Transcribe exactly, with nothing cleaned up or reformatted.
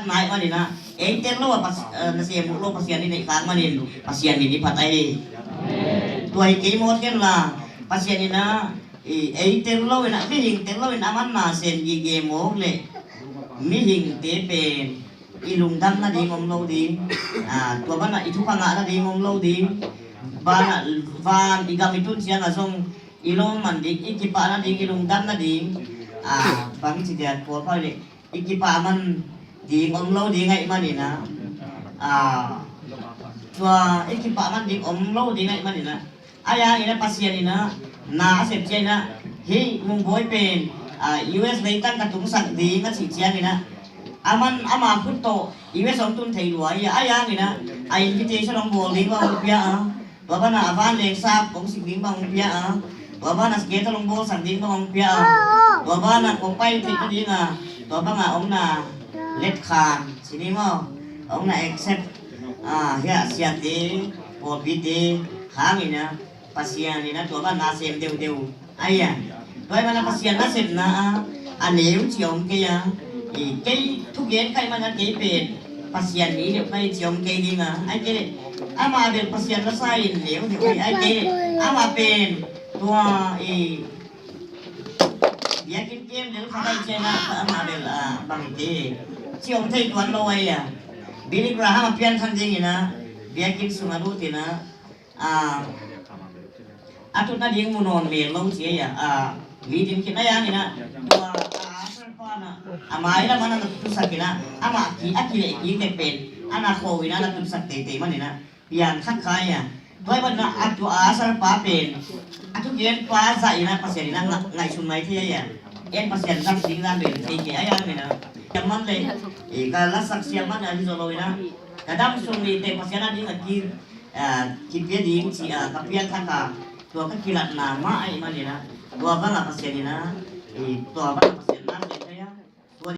Nai manin ah, ei tel lo a Pas-, eh, nasem uh lo Pasian i neih khak manin Pasian min i phat ahi. Tua hi kei mawk hen la, Pasian in ah, i, ei tel lo in ah, mihing tel lo in ah, aman nasem gige mawk leh mihingte pen i lungdam nading om lo ding. Ah, tua banah i thupha ngah nading om lo ding. Banah van i gam i tun ciangah zong i lawm man ding, i kipah nading, i lungdam nading. Ah, bang ci dia, Kawlpau leh i kipah man ding om lo ding ahih manin ah, ah, tua i kipah man ding om lo ding ahih manin ah, a yang in ah Pasian in ah na a sep ciangin ah, hih Mungbawi pen, ah, U S leitang ka tungsak ding a cih ciangin ah, aman ama khut tawh U S hong tun thei lua hi a, a yang in ah a invitation hong bawl ding bang hong pia a, tua banah a vanleng sap hong sik ding bang hong pia a, tua banah schedule hong bawlsak ding bang hong pia a, tua banah kong pai theih nading a, tua bangah hong na letkhan ci ni maw, hong na accept, ah, hiah siate, pawlpite hangin ah, Pasian in ah tua bang nasem deuhdeuh ahi a. Tua ahih manin ah Pasian nasepna ah a neu ci om kei a. I, kei thugen ka hih manin ah kei pen Pasian mi deuh ka hi ci om kei ding a. Ahih kei leh amah bel Pasian la sa in neu deuh ahi, ahih kei leh amah pen tua, i, biakinn kem del khat ahi ciangin ah amah bel, ah, bangte ci om thei tuan lo ahi a. Billy Graham a piangthak dingin ah biakinn sungah lut in ah, ah, a tut nading mu nawn mel lo ci ahi a, ah, mi din khin a yang in ah, tua a usher pa in ah a mailam ah na tutsak in ah, amah ki, a kileh kik leh pen a na kho in ah na tutsak teitei manin ah piangthak kha ahi a. Tua ahih manin ah a tua a usher pa pen a thugen pa zah in ah Pasian in ah nga-, ngaihsun mai thei ahi a. En Pasian zang ding zang bel thei kei a yang in ah, ka man leh, i, ka lasak siam man a hi zaw lo in ah, ka dam sung ni teh Pasian a ding a ki, ah, kipia ding ci a ka piangthak a, tua ka kilatna mah ahih manin ah, tua bangah Pasian in ah, i, tua bangah Pasian nasem